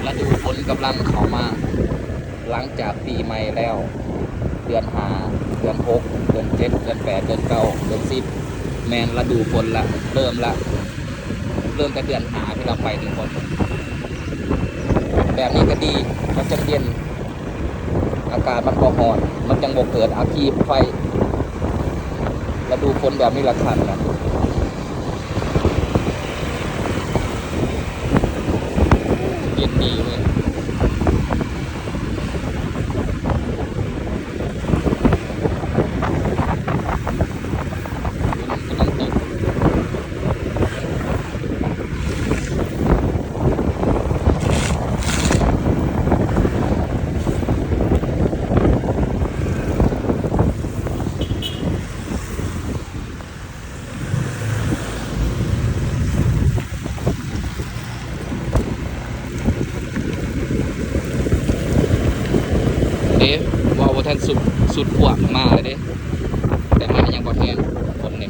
ລະດູຝົນກຳລັງເຂົ້າມາ ຫຼັງຈາກປີໃໝ່ແລ້ວ ເດືອນຫ້າ ເດືອນຫົກ ເດືອນເຈັດ ເດືອນແປດ ເດືອນເກົ້າ ເດືອນສິບ ແມ່ນລະດູຝົນລະ ເລີ່ມລະ ເລີ່ມແຕ່ເດືອນຫ້າພີ້ລະໄປທຸກຄົນ. ແບບນີ້ກໍດີ ມັນຈັ່ງເຢັນ ອາກາດມັນບໍ່ຮ້ອນ ມັນຈັ່ງບໍ່ເກີດອັກຄີໄຟ. ລະດູຝົນແບບນີ້ລະຄັກນະ ເຢັນດີເວີຍ. ຝົນກຳລັງຕົກ. ເດ້ ເວົ້າບໍ່ທັນສຸດ ສຸດພວກມາແລ້ວເດ້ ແຕ່ມາຍັງບໍ່ແຮງ ຄົນນີ້.